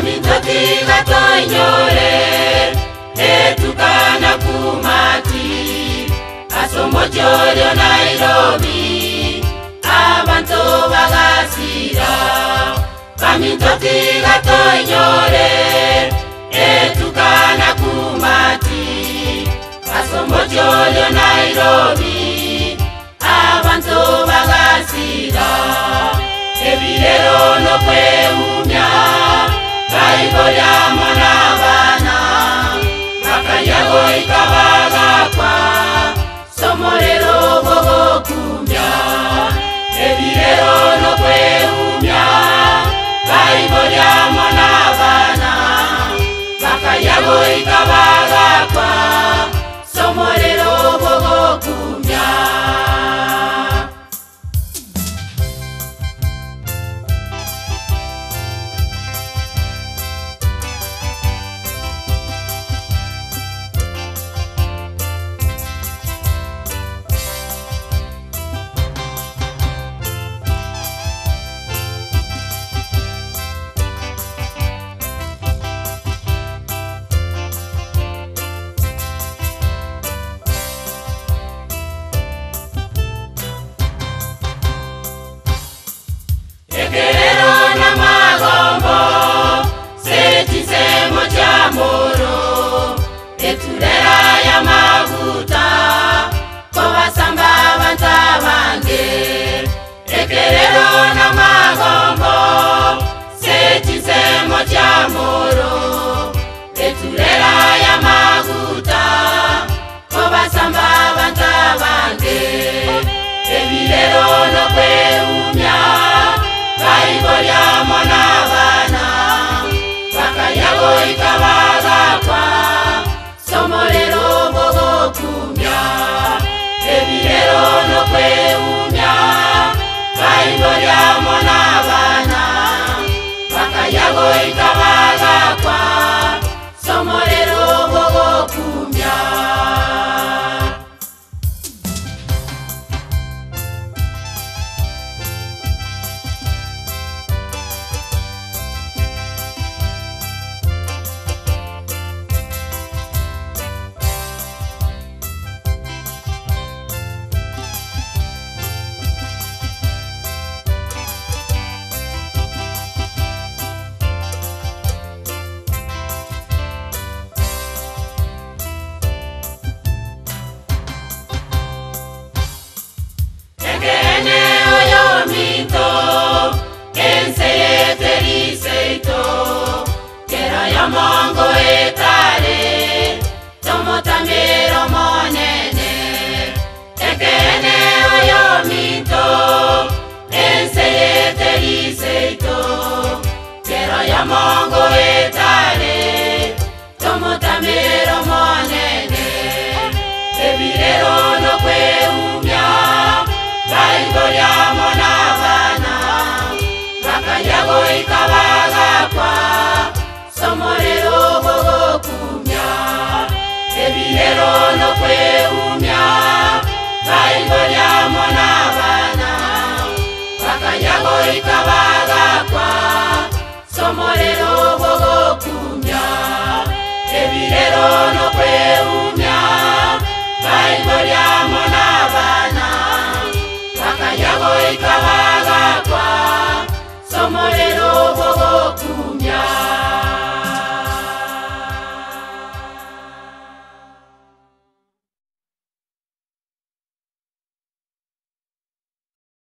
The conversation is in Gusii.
Baminto tiga toinyore etukana kumati ase omochie orio Nairobi abanto bagasira. Baminto tiga toinyore etukana kumati ase omochie orio Nairobi abanto bagasira. Ebirero nokweumia baiboria mona bana bakayagoika bagakwa somorero bogokumia. Ebirero nokweumia baiboria mona bana bakayagoika bagakwa somorero bogokumia. Ekerero na magombo sechisemo cha moro eturera ya maguta kobasamba banta bange. Ekerero na magombo sechisemo cha moro eturera ya maguta kobasamba banta bange. Ebirero nokweumia baiboria mona bana bakayagoika bagakwa somorero bogokumia. Ebirero nokweumia baiboria mona bana bakayagoika bagakwa somorero bogokumia. Ekene oyo minto ense yeteriseito kero ya mongo etare tomotamero monene. Ekene oyo minto ense yeteriseito kero ya mongo etare tomotamero monene. Ebirero nokweumia baiboria mona bana bakayagoika bagakwa somorero bogokumia. Ebirero nokweumia